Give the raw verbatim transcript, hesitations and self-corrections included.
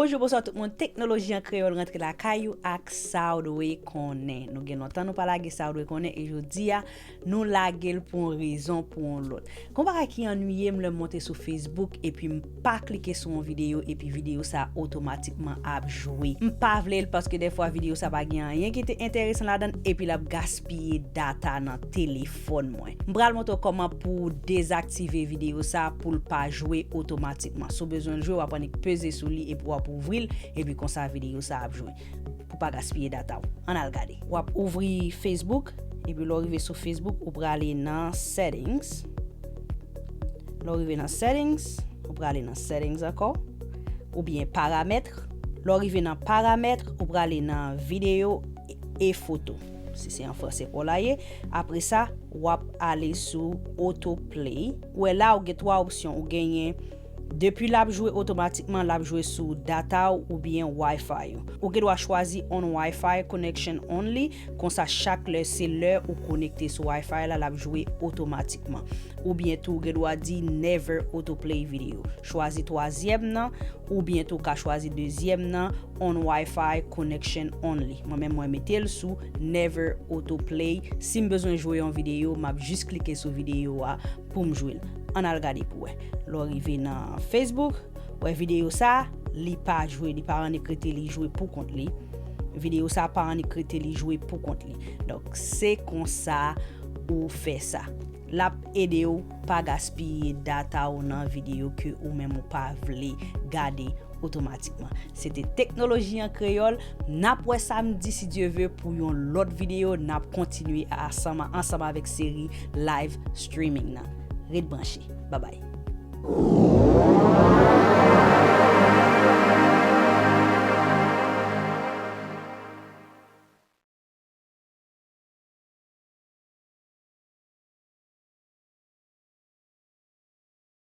Bonjou, bonswa tout moun. Teknoloji an kreyòl rantre lakay ou ak sa w dwe konnen. Nou gen lontan nou pa lage sa w dwe konnen e jodi a, nou lage l pou yon rezon, pou yon lòt. Gon bagay ki annuiye m lè m monte sou Facebook epi m pa klike sou yon videyo epi videyo sa otomatikman ap jwe. M pa vle l paske dèfwa videyo sa pa gen anyen ki te enteresan ladan l epi l ap gaspiye data nan telefòn mwen. M pral montre w kòman pou w dezaktive videyo sa pou l pa jwe otomatikman. Si w bezwen l jwe, w ap annik peze sou li epi w ap ouvri l epi konsa videyo sa ap jwe. Pou pa gaspiye data w. Ann al gade. W ap ouvri Facebook epi lè w rive sou Facebook, ou prale nan settings. Lè w rive nan settings, ou prale nan settings ankò. Oubyen paramèt. Lè w rive nan paramèt, ou prale nan videyo e foto. Si se an fransè pa w la ye. Apre sa, w ap ale sou autoplay. Ou wè la, ou gen twa opsyon. Ou genyen depi l ap jwe otomatikman, l ap jwe sou data w oubyen Wi-Fi ou. Ou gen dwa chwazi on Wi-Fi connection only, konsa chak lè se lè ou konekte sou Wi-Fi la, l ap jwe otomatikman. Oubyen tou, ou gen dwa di never autoplay video. Chwazi twazyèm nan, oubyen tou ka chwazi dezyèm nan, on Wi-Fi connection only. Mwen menm mwen mete l sou never autoplay. Si m bezwen jwe yon videyo, m ap jis klike sou videyo a pou m jwe l. Ann al gade pou wè. Lè w rive nan Facebook, wè videyo sa, li pa jwe, li pa annik rete li jwe pou kont li. Videyo sa pa annik rete li jwe pou kont li. Donk, se konsa ou fè sa. L ap ede w pa gaspiye data w nan videyo ke ou menm ou pa vle gade otomatikman. Se te Teknoloji an Kreyòl. N ap wè samdi, si Dye ve, pou yon lòt videyo. N ap kontinye ansanm, ansanm avèk seri live streaming nan. Ret branche. Babay.